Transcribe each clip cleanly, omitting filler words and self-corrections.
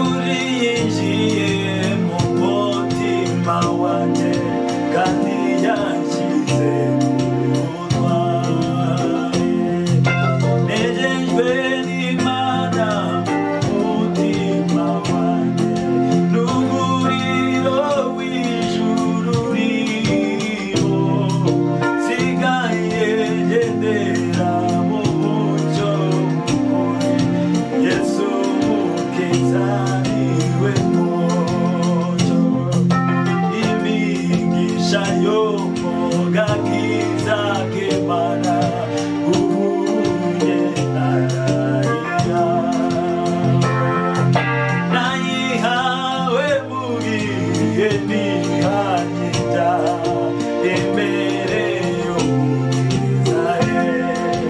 Nukuri yinjiye mu mutima wanjye kandi yanshyize ubutware. Nejejwe n'Imana mu mutima wanjye, n'umuriro w'ijuru uriho. Nsigaye ngendera mu mucyo w'ukuri, Yesu Mukiza niwe mucyo. Imigisha yo mu gakiza k'Imana ubuye narayihawe. Nayihawe mu gihe nihanye ibyaha, imbere y'Umukiza Yesu.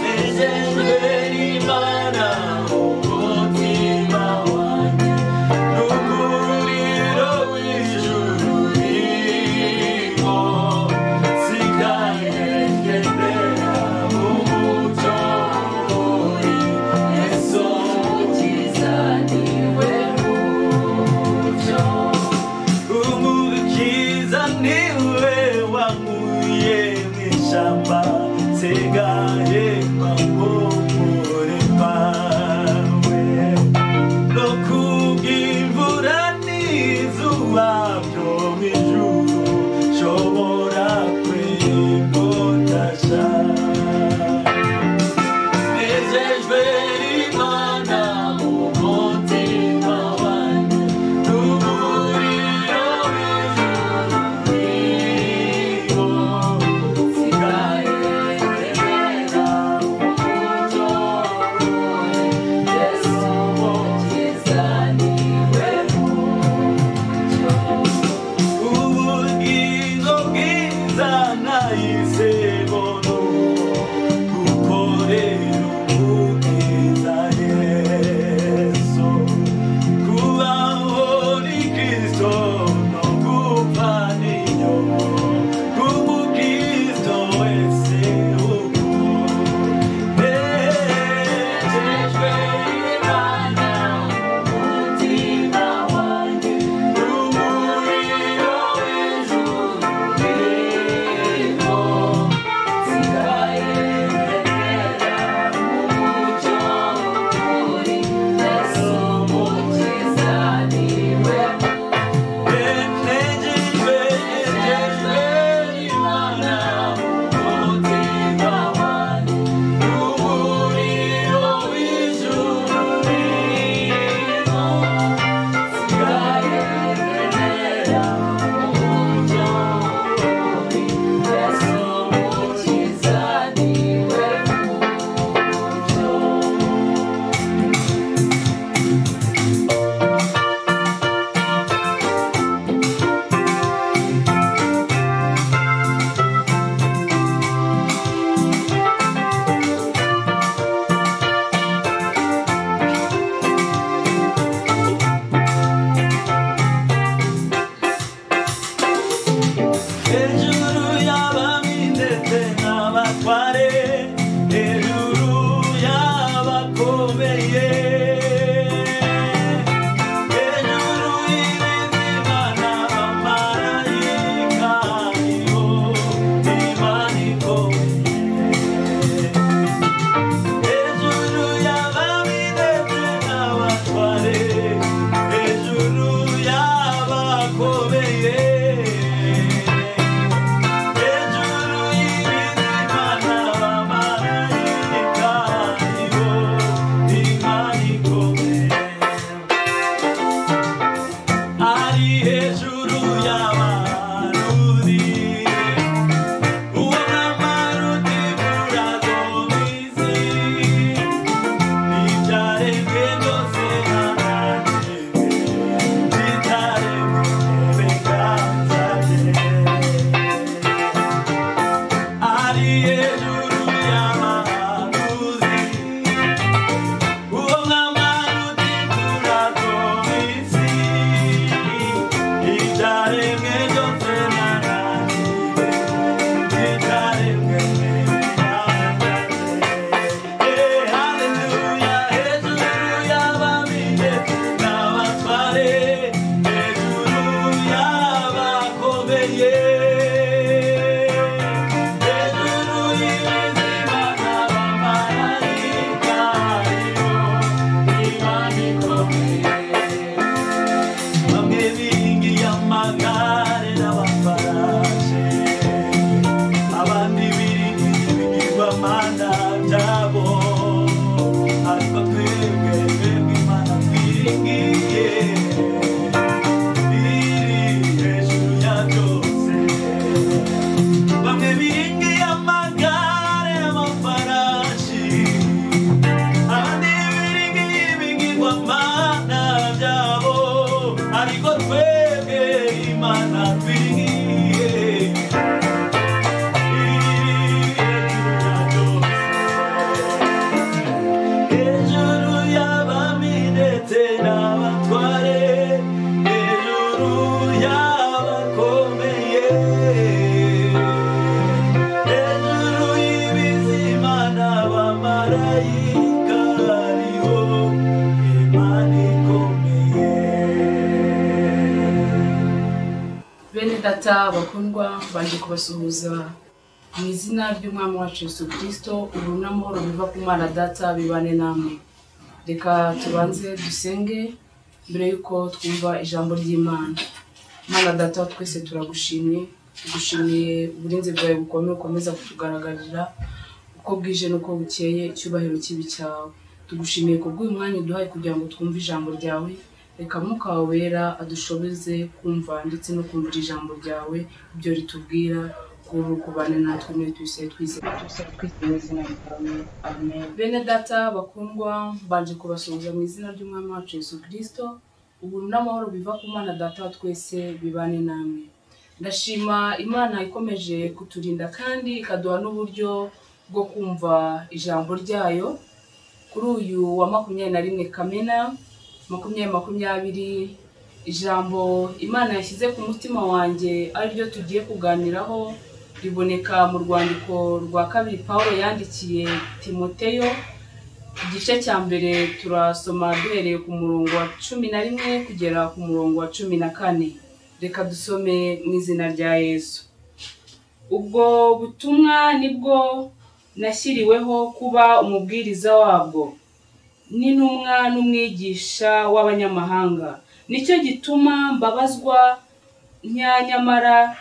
Nejejwe n'Imana mu mutima. Imana ikomeye. Bamwe biringiye amagare n'amafarashi, abandi biringiye ibigirwamana byabo, ariko twebwe twebwe Imana twiringiye iri hejuru ya byose. Bamwe biringiye amagare n'amafarashi, abandi biringiye ibigirwamana byabo, ariko twebwe Imana twiringiye iri hejuru ya byose. Hejuru y'abami ndetse n'abatware, hejuru y'abakomeye, hejuru y'ibizima n'abamarayika, hariho Imana ikomeye. Bene data bakundwa, baje kubasuhuza mu izina ry'Umwami wacu Yesu Kristo. Ubu n'amahoro biva ku Mana Data bibane namwe. Reka tubanze dusenge mbere y'uko twumva ijambo ry'Imana. Mana Data wa twese, turagushimye, tugushimiye uburinzi bwawe bukomeye ukomeza kutugaragarira uko bwije n'uko bukeye. Icyubahiro kibi cyawe. Tugushimiye kubw'uyu mwanya uduhaye kugira ngo twumve ijambo ryawe. Reka Mwuka wawe Wera adushoboze kumva ndetse no kumvira ijambo ryawe, ibyo ritubwira. Kuri kubane natwe muri twese, twizeye twizeye mu izina ryawe, amen. Bene data bakundwa, mbanje kubasuhuza mu izina ry'Umwami wacu Yesu Kristo. Ubuntu n'amahoro biva ku Mana Data wa twese bibane namwe. Ndashima Imana ikomeje kuturinda kandi ikaduha n'uburyo bwo kumva ijambo ryayo kuri uyu wa 21 Kamena 2020. Ijambo Imana yashyize ku mutima wanjye ariryo tugiye kuganiraho riboneka mu rwandiko rwa kabiri Pawulo yandikiye Timoteyo, igice cya mbere, turasoma duhereye ku murongo wa 11 kugera ku murongo wa 14. Reka dusome mu izina rya Yesu. Ubwo butumwa nibwo nashyiriweho kuba umubwiriza wabwo n'intumwa n'umwigisha w'abanyamahanga. Nicyo gituma mbabazwa nyamara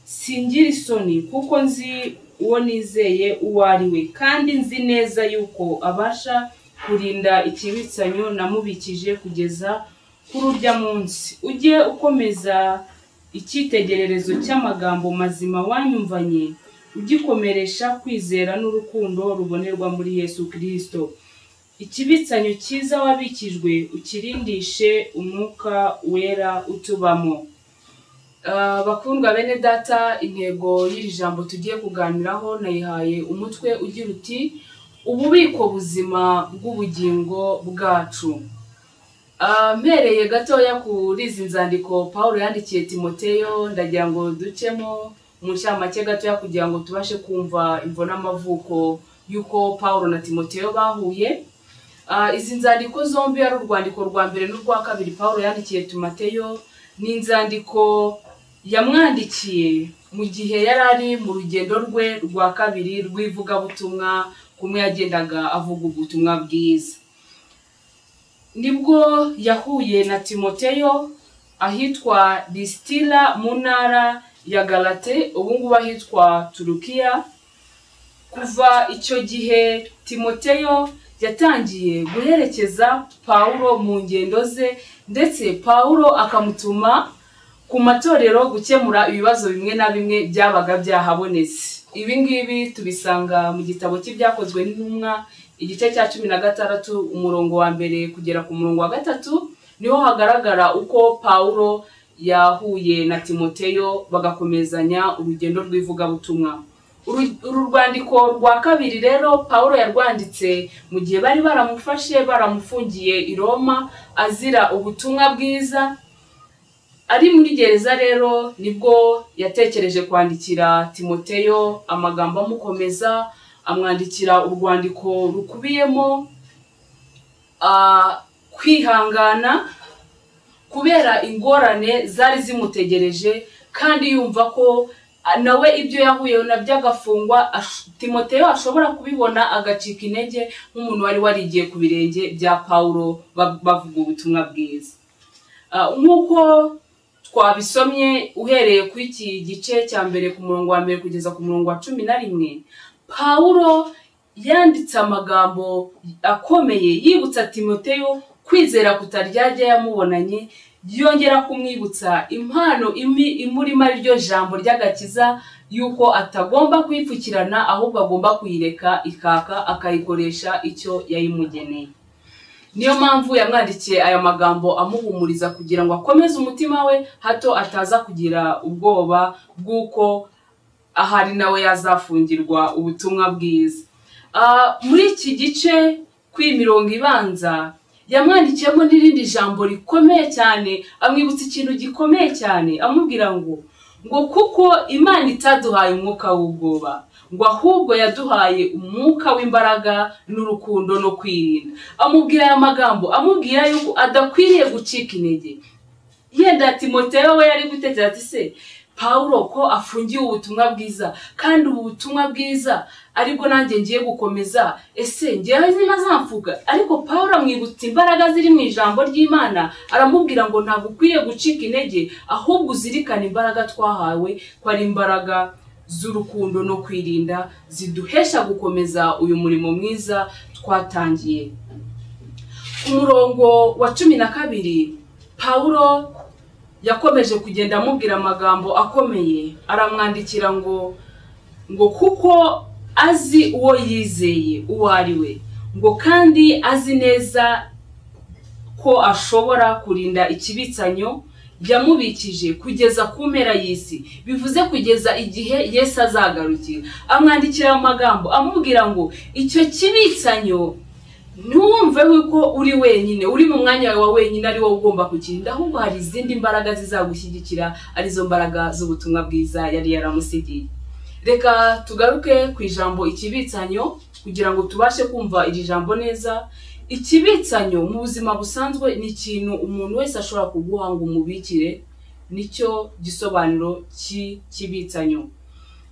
singira isoni, kuko nzi uwo nizeye uwo ari we, kandi nzi neza yuko abasha kurinda ikibitsanyo namubikije kugeza kuri urya munsi. Ujye ukomeza icyitegererezo cy'amagambo mazima wanyumvanye, ugikomeresha kwizera n'urukundo rubonerwa muri Yesu Kristo. Ikibitsanyo cyiza wabikijwe ukirindishe Umwuka Wera utubamo. Bakundwa bene data, intego y'iri jambo tugiye kuganiraho nayihaye umutwe ugira uti: ububiko buzima bw'ubugingo bwacu. Mpereye gatoya kuri izi nzandiko Pawulo yandikiye Timoteyo, ndagira ngo ducemo mu ncamake gatoya kugira ngo tubashe kumva imvo n'amavuko y'uko Pawulo na Timoteyo bahuye. Izi nzandiko zombi, ari urwandiko rwa mbere n'urwa kabiri Pawulo yandikiye Timoteyo, ni inzandiko yamwandikiye mu gihe yari ari mu rugendo rwe rwa kabiri rw'ivugabutumwa, kumwe yagendaga avuga ubutumwa bwiza. Nibwo yahuye na Timoteyo ahitwa Lisitira mu ntara ya Galate, ubu ngubu ahitwa Turukiya. Kuva icyo gihe Timoteyo yatangiye guherekeza Pawulo mu ngendo ze, ndetse Pawulo akamutuma ku matorero gukemura ibibazo bimwe na bimwe byabaga byahabonetse. Ibi ngibi tubisanga mu gitabo cy'Ibyakozwe n'Intumwa, igice cya 16, umurongo wa mbere kugera ku murongo wa gatatu, niho hagaragara uko Pawulo yahuye na Timoteyo bagakomezanya urugendo rw'ivugabutumwa. Uru rwandiko rwa kabiri rero Pawulo yarwanditse mu gihe bari baramufashe, baramufungiye i Roma azira ubutumwa bwiza. Ari muri gereza rero nibwo yatekereje kwandikira Timoteyo amagambo amukomeza, amwandikira urwandiko rukubiyemo kwihangana kubera ingorane zari zimutegereje, kandi yumva ko nawe ibyo yahuye nabyo agafungwa, Timoteyo ashobora kubibona agacika intege nk'umuntu wari warigiye ku birenge bya Pawulo bavuga ubutumwa bwiza. Nk'uko twabisomye uhereye ku iki gice cya mbere ku murongo wa mbere kugeza ku murongo wa 11, Pawulo yanditse amagambo akomeye yibutsa Timoteyo kwizera kutaryarya yamubonanye, yongera kumwibutsa impano imurimo ari ryo jambo ry'agakiza, yuko atagomba kuyipfukirana ahubwo agomba kuyireka ikaka akayikoresha icyo yayimugeneye. Niyo mpamvu yamwandikiye aya magambo amuhumuriza kugira ngo akomeze umutima we, hato ataza kugira ubwoba bw'uko ahari nawe yazafungirwa ubutumwa bwiza. Muri iki gice kw'imirongo ibanza yamwandikiyemo n'irindi jambo rikomeye cyane, amwibutsa ikintu gikomeye cyane, amubwira ngo kuko Imana itaduhaye umwuka w'ubwoba, ngo ahubwo yaduhaye umwuka w'imbaraga n'urukundo no kwirinda. Amubwira aya magambo amubwira yuko adakwiriye gucika intege. Yenda Timoteyo we yari gutekereza ati se Pawulo ko afungiye ubutumwa bwiza, kandi ubu butumwa bwiza aribwo nanjye ngiye gukomeza, ese ngiye zimazamfuga? Ariko Pawulo amwibutsa imbaraga ziri mu ijambo ry'Imana, aramubwira ngo ntabwo ukwiye gucika intege, ahubwo uzirikane imbaraga twahawe ko ari imbaraga z'urukundo no kwirinda ziduhesha gukomeza uyu murimo mwiza twatangiye. Ku murongo wa 12 Pawulo yakomeje kugenda amubwira amagambo akomeye, aramwandikira ngo kuko azi uwo yizeye uwo ari we, ngo kandi azi neza ko ashobora kurinda ikibitsanyo yamubikije kugeza ku mpera y'isi, bivuze kugeza igihe Yesu azagarukira. Amwandikira amagambo amubwira ngo icyo kibitsanyo ntiwumve yuko uri wenyine, uri mu mwanya wawe wenyine ari wowe ugomba kukirinda, ahubwo hari izindi mbaraga zizagushyigikira, arizo mbaraga z'ubutumwa bwiza yari yaramusigiye. Reka tugaruke ku ijambo ikibitsanyo kugira ngo tubashe kumva iri jambo neza. Ikibitsanyo mu buzima busanzwe ni ikintu umuntu wese ashobora kuguha ngo umubikire, nicyo gisobanuro cy'ikibitsanyo.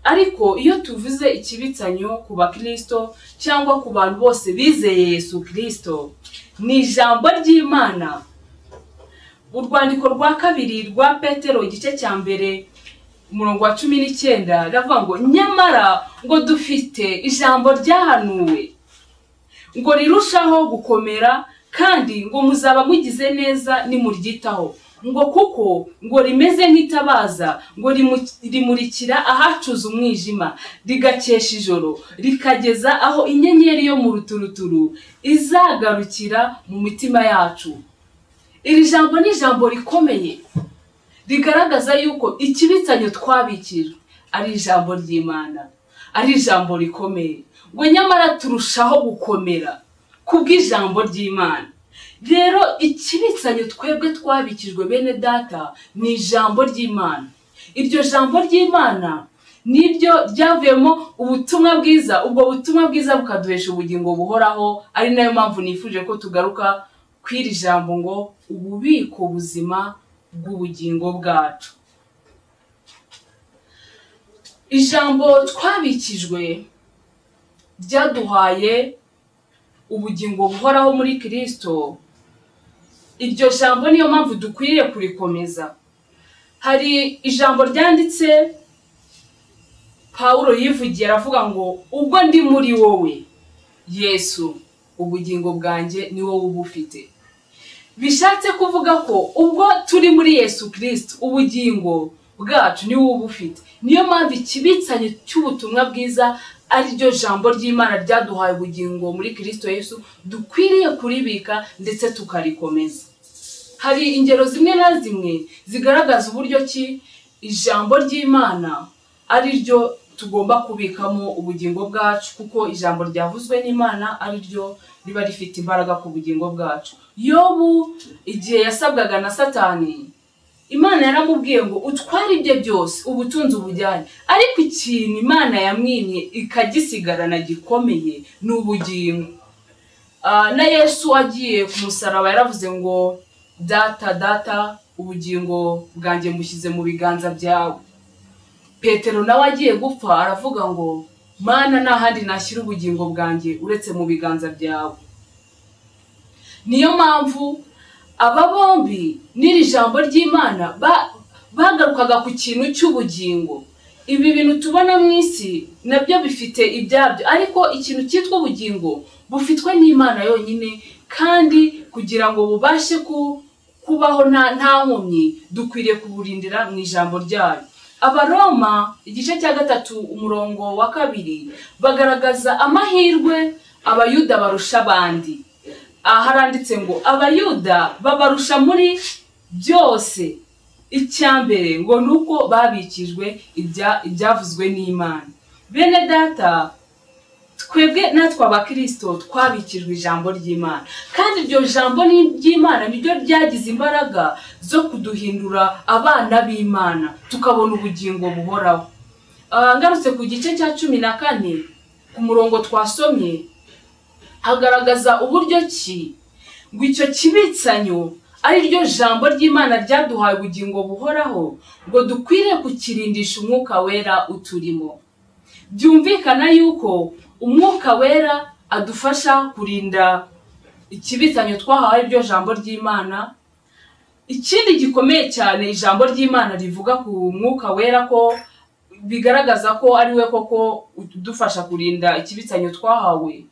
Ariko iyo tuvuze ikibitsanyo ku bakristo cyangwa ku bantu bose bizeye Yesu Kristo, ni ijambo ry'Imana. Urwandiko rwa kabiri rwa Petero igice cya mbere umurongo wa 19 ravuga ngo nyamara ngo dufite ijambo ryahanuwe ngo rirushaho gukomera, kandi ngo muzaba mugize neza nimuryitaho, ngo kuko ngo rimeze nk'itabaza, ngo rimurikira ahacuze umwijima, rigakesha ijoro, rikageza aho inyenyeri yo mu ruturuturu izagarukira mu mitima yacu. Iri jambo ni ijambo rikomeye rigaragaza yuko ikibitsanyo twabikira ari ijambo ry'Imana, ari ijambo rikomeye, ngo nyamara turushaho gukomera kubw'ijambo ry'Imana. Rero ikibitsanyo twebwe twabikijwe bene data ni ijambo ry'Imana. Iryo jambo ry'Imana niryo ryavuyemo ubutumwa bwiza, ubwo butumwa bwiza bukaduhesha ubugingo buhoraho. Ari nayo mpamvu nifuje ko tugaruka kw'iri jambo ngo ububiko buzima bw'ubugingo bwacu. Ijambo twabikijwe ryaduhaye ubugingo buhoraho muri Kristo. Iryo jambo niyo mpamvu dukwiriye kurikomeza. Hari ijambo ryanditse Pawulo yivugiye aravuga ngo ubwo ndi muri wowe Yesu, ubugingo bwanjye ni wowe ubufite. Bishatse kuvuga ko ubwo turi muri Yesu Kristo ubugingo bwacu ni wowe ubufite. Niyo mpamvu ikibitsanyo cy'ubutumwa bwiza ari ryo jambo ry'Imana ryaduhaye ubugingo muri Kristo Yesu, dukwiriye kuribika ndetse tukarikomeza. Hari ingero zimwe na zimwe zigaragaza uburyo ki ijambo ry'Imana ari ryo tugomba kubikamo ubugingo bwacu, kuko ijambo ryavuzwe n'Imana ari ryo riba rifite imbaraga ku bugingo bwacu. Yobu igihe yasabwaga na Satani, Imana yaramubwiye ngo utware ibye byose, ubutunzi ubujyane, ariko ikintu Imana yamwimye ikagisigarana gikomeye ni ubugingo. Na Yesu agiye ku musaraba yaravuze ngo data data, ubugingo bwanjye mbushyize mu biganza byawe. Petero nawe agiye gupfa aravuga ngo Mana nta handi nashyira ubugingo bwanjye uretse mu biganza byawe. Niyo mpamvu aba bombi n'iri jambo ry'Imana bagarukaga ku kintu cy'ubugingo. Ibi bintu tubona mu isi nabyo bifite ibyabyo, ariko ikintu cyitwa ubugingo bufitwe n'Imana yonyine, kandi kugira ngo bubashe kubaho nta nkomyi dukwiriye kuburindira mu ijambo ryayo. Abaroma igice cya 3 umurongo wa 2 bagaragaza amahirwe Abayuda barusha abandi. Haranditse ngo Abayuda babarusha muri byose. Icya mbere ngo nuko babikijwe ibyavuzwe n'Imana. Bene data, twebwe natwe abakristo twabikijwe ijambo ry'Imana, kandi iryo jambo ry'Imana niryo ryagize imbaraga zo kuduhindura abana b'Imana tukabona ubugingo buhoraho. Ngarutse ku gice cya 14 ku murongo twasomye, hagaragaza uburyo ki ngo icyo kibitsanyo ari ryo jambo ry'Imana ryaduhaye ubugingo buhoraho, ngo dukwiriye kukirindisha umwuka wera uturimo. Byumvikana yuko umwuka wera adufasha kurinda ikibitsanyo twahawe iryo jambo ry'Imana. Ikindi gikomeye cyane ijambo ry'Imana rivuga ku mwuka wera, ko bigaragaza ko ari we koko udufasha kurinda ikibitsanyo twahawe.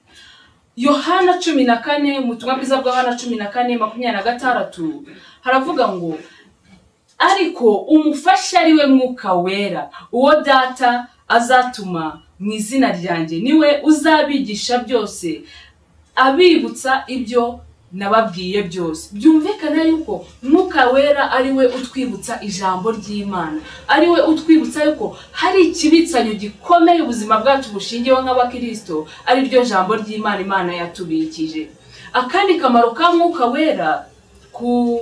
Yohana 14, mu butumwa bwiza bwa Yohana 14:26 haravuga ngo ariko umufasha ari we mwuka wera, uwo data azatuma mu izina ryanjye, niwe uzabigisha byose abibutsa ibyo nababwiye byose. Byumvikana yuko mwuka wera ari we utwibutsa ijambo ry'Imana, ari we utwibutsa yuko hari ikibitsanyo gikomeye ubuzima bwacu bushingiyeho nk'abakristo, ari ryo jambo ry'Imana Imana yatubikije. Akandi kamaro ka mwuka wera ku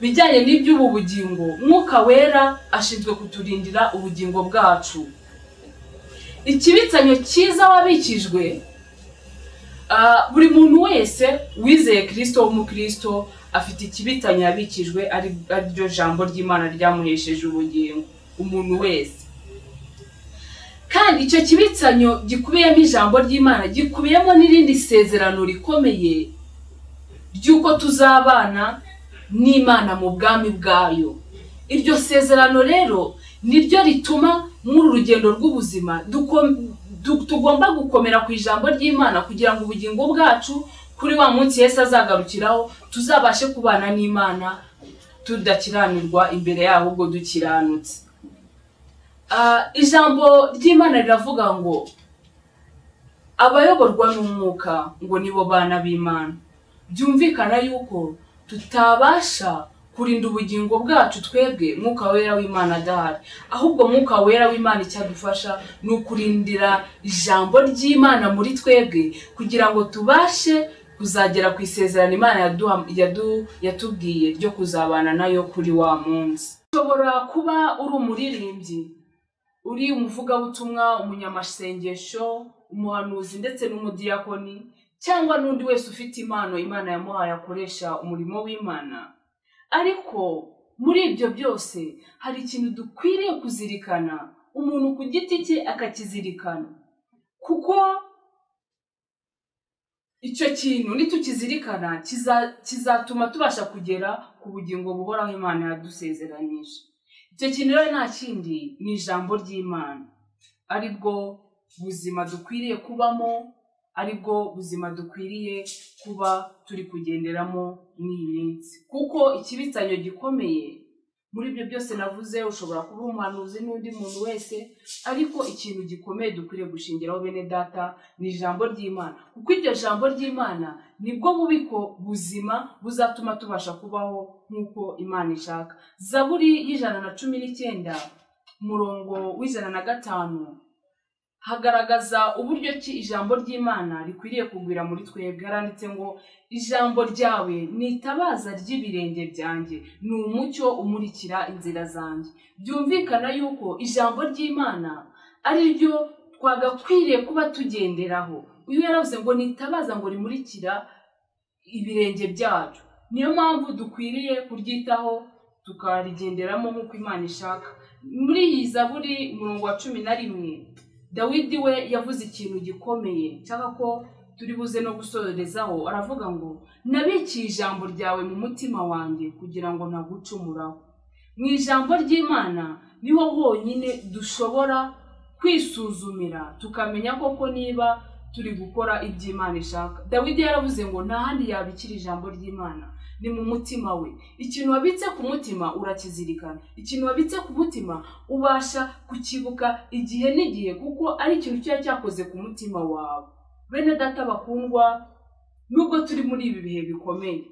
bijyanye n'iby'ubu bugingo, mwuka wera ashinzwe kuturindira ubugingo bwacu. Ikibitsanyo cyiza wabikijwe, buri muntu wese wizeye Kristo w'umukristo afite ikibitsanyo yabikijwe, ari ryo jambo ry'Imana ryamuhesheje ubugingo, umuntu wese. Kandi icyo kibitsanyo gikubiyemo ijambo ry'Imana, gikubiyemo n'irindi sezerano rikomeye ry'uko tuzabana n'Imana mu bwami bwayo. Iryo sezerano rero niryo rituma muri urugendo rw'ubuzima tugomba gukomera ku ijambo ry'Imana, kugira ngo ubugingo bwacu kuri wa munsi Yesu azagarukiraho tuzabashe kubana n'Imana tudakiranirwa imbere yaho, ahubwo dukiranutse. Ijambo ry'Imana riravuga ngo abayoborwa n'umwuka ngo nibo bana b'Imana. Byumvikana yuko tutabasha kurinda ubugingo bwacu twebwe mwuka wera w'Imana adahari, ahubwo mwuka wera w'Imana icyadufasha ni ukurindira ijambo ry'Imana muri twebwe, kugira ngo tubashe kuzagera ku isezerano Imana yatubwiye ryo kuzabana nayo kuri wa munsi. Ushobora kuba uri umuririmbyi, uri umuvugabutumwa, umunyamasengesho, umuhanuzi ndetse n'umudiyakoni, cyangwa n'undi wese ufite impano Imana yamuhaye akoresha umurimo w'Imana. Ariko muri ibyo byose hari ikintu dukwiriye kuzirikana, umuntu ku giti cye akakizirikana, kuko icyo kintu nitukizirikana kizatuma tubasha kugera ku bugingo buhoraho Imana yadusezeranyije. Icyo kintu rero nta kindi, ni ijambo ry'Imana, aribwo buzima dukwiriye kubamo, aribwo buzima dukwiriye kuba turi kugenderamo n'iyi minsi. Kuko ikibitsanyo gikomeye muri ibyo byose navuze, ushobora kuba umuhanuzi n'undi muntu wese, ariko ikintu gikomeye dukwiriye gushingiraho bene data ni ijambo ry'Imana, kuko iryo jambo ry'Imana nibwo bubiko buzima buzatuma tubasha kubaho nk'uko Imana ishaka. Zaburi 119 umurongo 105 hagaragaza uburyo ki ijambo ry'Imana rikwiriye kugwira muri twebwe. Haranditse ngo ijambo ryawe ni itabaza ry'ibirenge byanjye, ni umucyo umurikira inzira zanjye. Byumvikana yuko ijambo ry'Imana ari ryo twagakwiriye kuba tugenderaho. Uyu yaravuze ngo ni itabaza ngo rimurikira ibirenge byacu. Niyo mpamvu dukwiriye kuryitaho tukarigenderamo nk'uko Imana ishaka. Muri iyi zaburi umurongo wa 11, Dawidi we yavuze ikintu gikomeye nshaka ko turi buze no gusorezaho. Aravuga ngo nabikiye ijambo ryawe mu mutima wanjye kugira ngo ntagucumuraho. Mu ijambo ry'Imana niho honyine dushobora kwisuzumira tukamenya koko niba turi gukora iby'Imana ishaka. Dawidi yaravuze ngo nta handi yabikira ijambo ry'Imana, ni mu mutima we. Ikintu wabitse ku mutima urakizirikana, ikintu wabitse ku mutima ubasha kukibuka igihe n'igihe, kuko ari ikintu kiba cyakoze ku mutima wawe. Bene data bakundwa, nubwo turi muri ibi bihe bikomeye,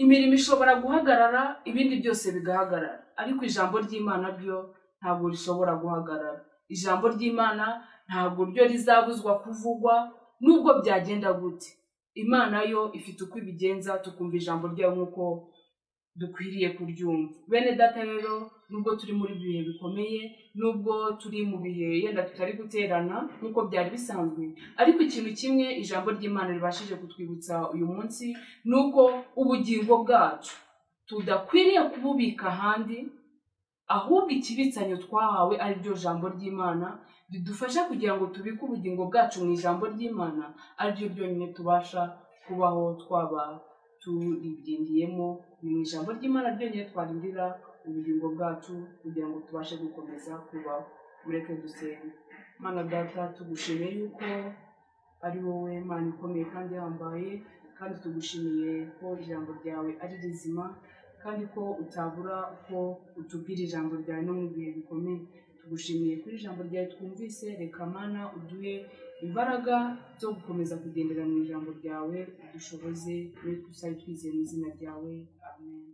imirimo ishobora guhagarara, ibindi byose bigahagarara, ariko ijambo ry'Imana ryo ntabwo rishobora guhagarara. Ijambo ry'Imana ntabwo ryo rizabuzwa kuvugwa nubwo byagenda gute. Imana yo ifite uko ibigenza, tukumva ijambo ryayo nk'uko dukwiriye kuryumva. Bene data rero, nubwo turi muri bihe bikomeye, nubwo turi mu bihe yenda tutari guterana nk'uko byari bisanzwe, ariko ikintu kimwe ijambo ry'Imana ribashije kutwibutsa uyu munsi ni uko ubugingo bwacu tudakwiriye kububika ahandi, ahubwo ikibitsanyo twahawe ari ryo jambo ry'Imana ridufasha kugira ngo tubike ubugingo bwacu mu ijambo ry'Imana, ari ryo ryonyine tubasha kubaho twaba turibyindiyemo. Ni mu ijambo ry'Imana ryonyine twarindira ubugingo bwacu kugira ngo tubashe gukomeza kubaho. Mureke dusenge. Mana Data, tugushimiye yuko ari wowe Mana ikomeye kandi ihambaye, kandi tugushimiye ko ijambo ryawe ari rizima, kandi ko utabura uko utubwira ijambo ryawe no mu bihe bikomeye. Tugushimiye kuri ijambo ryawe twumvise. Reka Mana uduhe imbaraga zo gukomeza kugendera mu ijambo ryawe, udushoboze muri twizeye mu izina ryawe. Amen.